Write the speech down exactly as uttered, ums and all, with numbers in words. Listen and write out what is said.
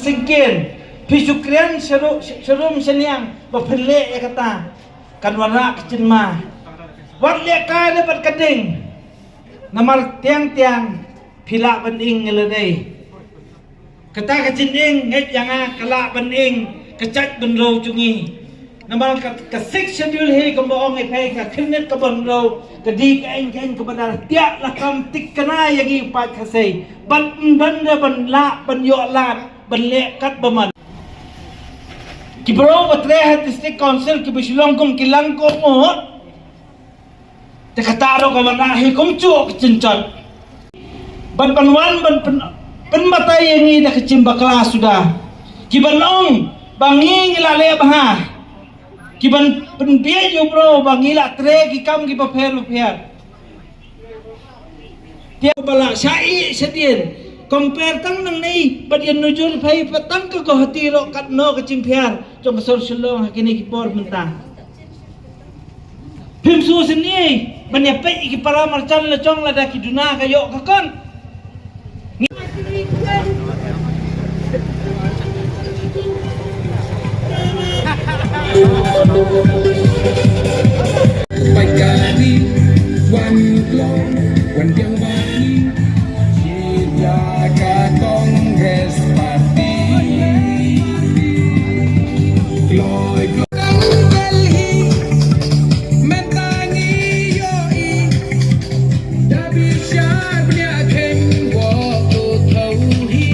Kin phi shu kren sharum sharum shaniang ba phin leh ïa kata. Kan wanrah ka jingma. Wat leh kai da bad ka ding. Namar tiang tiang phi lah ban ing ïa lade. Kata ka jinging ngeit ïa nga ka lah ban ing ka jaitbynriew jong ngi. Namar ka, ka Sixth Schedule hi kumba ong ïa phi ka khyrnit ka bynriew ka dei ka ing ka ing kaba da tiak la kam tik kana ïa ngi paid Khasi. Ban ban da ban lah ban ïoh lad ban leh kat ba man. Ki briew ba trei ha District Council kiba shu long kum ki lang kum mo. Te kata ruh ka wanrah hi kumjuh ka jingjot. Ban ban wan ban pyn, pynbatai ïa ngi da ka jingbakla suda. Ki ban ong ba ngi ngi la leh bha. Ki ban pynbiej ïa u briew ba ngi la trei ki kam kiba pher bapher. Te ba la sha ïeh sha dien. Compare tang nangne bad ïa nujur phi pat tang ka Guwahati ruh katno ka jingpher jong ka sor Shillong ha kine ki por mynta. Phim sngewsynei ban ïa peit ïa ki para marjan la jong lada ki duna ka ïoh ka kon. Wan long, wan biang bani, sida ka Congress Party. Kloi kloi Delhi, mynta ngi ïohi, da bishar bniah kheiñ wok u thaw hi.